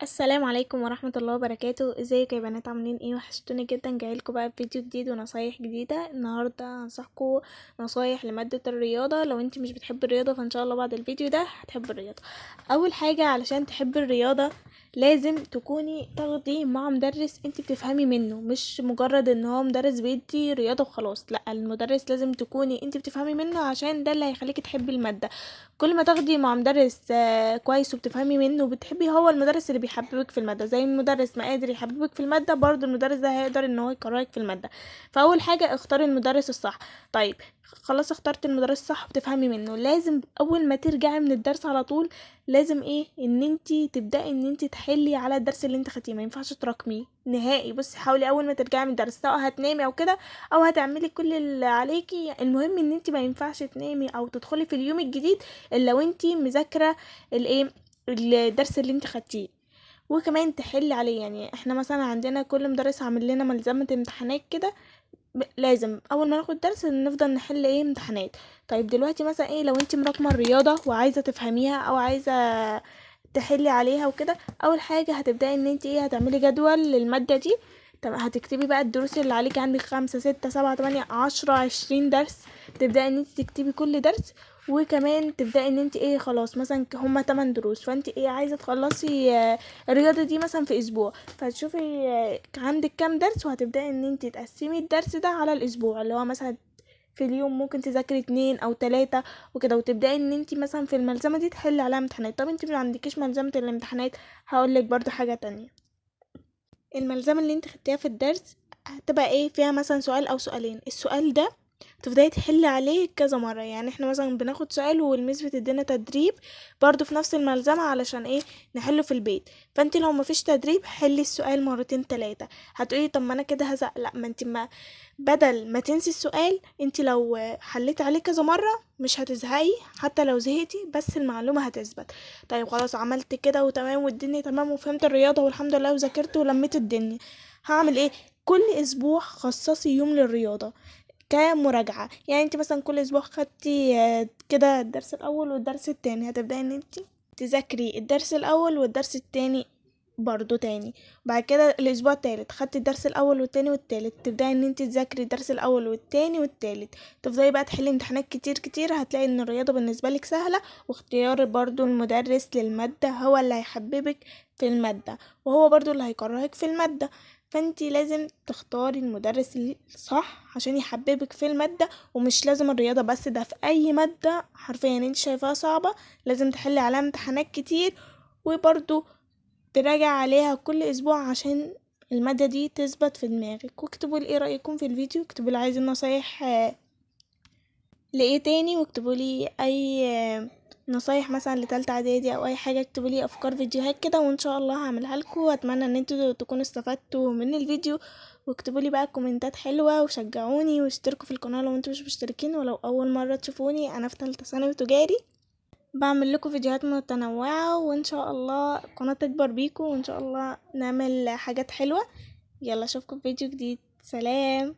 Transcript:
السلام عليكم ورحمة الله وبركاته. ازيكم يا بنات، عاملين ايه؟ وحشتوني جدا. جايلكم بقى بفيديو جديد ونصايح جديدة. النهاردة هنصحكم نصايح لمادة الرياضة. لو انت مش بتحبي الرياضة فان شاء الله بعد الفيديو ده هتحبي الرياضة. اول حاجة علشان تحبي الرياضة لازم تكوني تاخدي مع مدرس انت بتفهمي منه، مش مجرد ان هو مدرس بيدي رياضة وخلاص. لا، المدرس لازم تكوني انت بتفهمي منه، عشان ده اللي هيخليكي تحبي المادة. كل ما تاخدي مع مدرس كويس وبتفهمي منه وبتحبي، هو المدرس اللي بيحببك في المادة. زي المدرس ما قادر يحببك في المادة، برضو المدرس ده هيقدر ان هو يكرهك في المادة. فاول حاجة اختاري المدرس الصح. طيب خلاص اخترت المدرس الصح وبتفهمي منه، لازم اول ما ترجعي من الدرس على طول لازم ايه ان انتي تبداي ان انتي تحلي على الدرس اللي انت خدتيه، ما ينفعش تراكميه نهائي. بصي حاولي اول ما ترجعي من الدرس، سواء هتنامي او كده او هتعملي كل اللي عليكي، المهم ان انتي ما ينفعش تنامي او تدخلي في اليوم الجديد الا وانتي مذاكرة الايه الدرس اللي انت خدتيه، وكمان تحلي عليه. احنا مثلا عندنا كل مدرس عامل لنا ملزمة امتحانات كده، لازم اول ما ناخد درس نفضل نحل ايه امتحانات. طيب دلوقتي مثلا ايه لو انت مراكمه الرياضة وعايزه تفهميها او عايزه تحلي عليها وكده، اول حاجة هتبداي ان انت ايه هتعملي جدول للمادة دي. طب هتكتبي بقى الدروس اللي عليكي، عندك 5 6 7 8 10 20 درس، تبداي ان انت تكتبي كل درس. وكمان تبداي ان انت ايه خلاص مثلا هما 8 دروس، فانت ايه عايزه تخلصي الرياضة دي مثلا في اسبوع، فهتشوفي عندك كام درس، وهتبداي ان انت تقسمي الدرس ده على الاسبوع، اللي هو مثلا في اليوم ممكن تذاكري 2 او 3 وكده، وتبداي ان انت مثلا في الملزمه دي تحلي عليها امتحانات. طب انت ما عندكيش ملزمة الامتحانات، هقولك برضو حاجة تانية. الملزمه اللي انت خدتيها في الدرس هتبقى ايه فيها مثلا سؤال او سؤالين، السؤال ده تفضلي تحلي عليه كذا مرة. احنا مثلا بناخد سؤال والميس بتدينا تدريب برضو في نفس الملزمه علشان ايه نحله في البيت. فانت لو مفيش تدريب حلي السؤال مرتين تلاتة. هتقولي طب ما انا كده هزق، لا، ما انت ما بدل ما تنسي السؤال انت لو حليتي عليه كذا مرة مش هتزهقي، حتى لو زهقتي بس المعلومة هتثبت. طيب خلاص عملت كده وتمام والدنيا تمام وفهمت الرياضة والحمد لله وذاكرت ولميت الدنيا، هعمل ايه؟ كل اسبوع خصصي يوم للرياضة كمراجعة. انت مثلا كل اسبوع خدتي كده الدرس الاول والدرس التاني، هتبداي ان انت تذاكري الدرس الاول والدرس التاني برضو تاني. بعد كده الاسبوع التالت خدتي الدرس الاول والتاني والتالت، تبداي ان انت تذاكري الدرس الاول والتاني والتالت. تفضلي بقى تحلي امتحانات كتير كتير، هتلاقي ان الرياضة بالنسبة لك سهلة. واختيار برضو المدرس للمادة هو اللي هيحببك في المادة، وهو برضو اللي هيكرهك في المادة. فانتي لازم تختاري المدرس الصح عشان يحببك في المادة، ومش لازم الرياضة بس، ده في اي مادة حرفيا انت شايفاها صعبة لازم تحلي عليها امتحانات كتير، وبرضو تراجع عليها كل اسبوع عشان المادة دي تثبت في دماغك. واكتبوا لي ايه رأيكم في الفيديو، اكتبوا لي عايزين نصايح لايه تاني، واكتبوا لي اي نصايح مثلا لتالتة اعدادي او اي حاجة، اكتبوا لي افكار فيديوهات كده وان شاء الله هعملها لكم. واتمنى ان انتوا تكونوا استفدتوا من الفيديو، واكتبوا لي بقى كومنتات حلوة وشجعوني، واشتركوا في القناة لو انتوا مش مشتركين، ولو اول مرة تشوفوني انا في تالتة ثانوي تجاري، بعمل لكم فيديوهات متنوعة، وان شاء الله القناة تكبر بيكم، وان شاء الله نعمل حاجات حلوة. يلا اشوفكم في فيديو جديد، سلام.